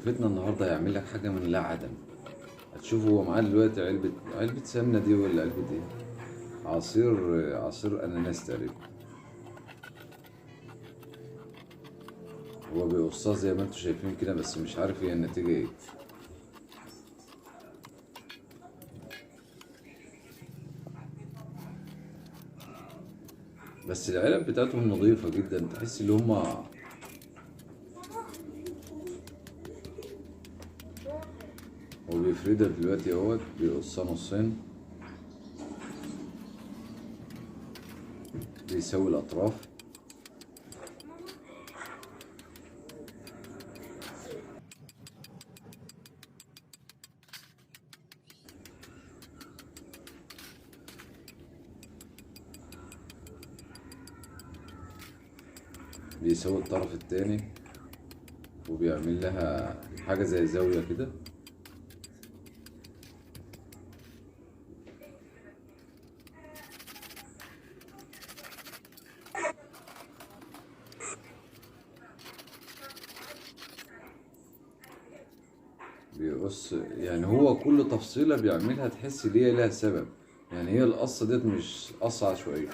حرفتنا النهارده هيعمل لك حاجة من لا عدم. هتشوفوا هو معاه دلوقتي علبة سمنه دي ولا علبة ايه؟ عصير اناناس تقريبا. هو بيقصها زي ما انتم شايفين كده، بس مش عارف هي النتيجة ايه. بس العلب بتاعتهم نظيفة جدا، تحس ان هما هو بيفردها دلوقتي اهوت، بيقصها نصين، بيسوي الاطراف. بيسوي الطرف التاني وبيعمل لها حاجة زي زاوية كده. بيقص، يعني هو كل تفصيلة بيعملها تحس ان هي لها سبب. يعني هي القصة ديت مش قصة عشوائية.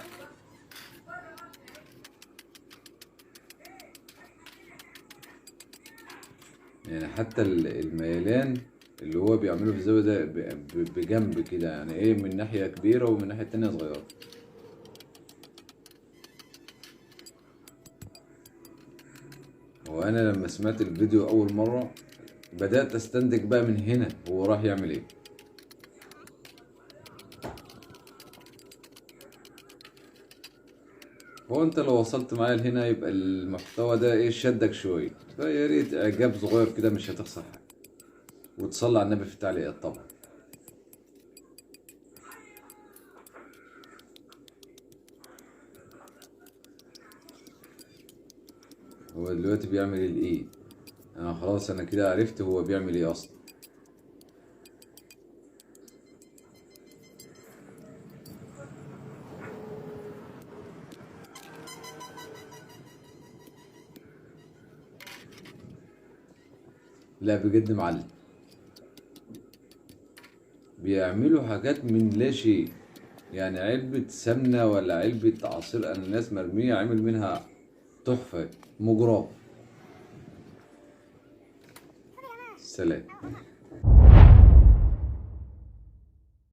يعني حتى الميلان اللي هو بيعمله في الزاوية ده بجنب كده، يعني ايه، من ناحية كبيرة ومن ناحية تانية صغيرة. وانا لما سمعت الفيديو اول مرة بدأت استنتج بقى من هنا هو راح يعمل ايه. هو انت لو وصلت معايا لهنا يبقى المحتوى ده ايه، شدك شوية، فيا ريت اعجاب صغير كده مش هتخسر حاجة، وتصلي على النبي في التعليقات طبعا. هو دلوقتي بيعمل الايه؟ انا خلاص انا كده عرفت هو بيعمل ايه اصلا. لا بجد معلم، بيعملوا حاجات من لا شيء. يعني علبة سمنة ولا علبة عصير أناناس مرمية عمل منها تحفة مجراه. سلام.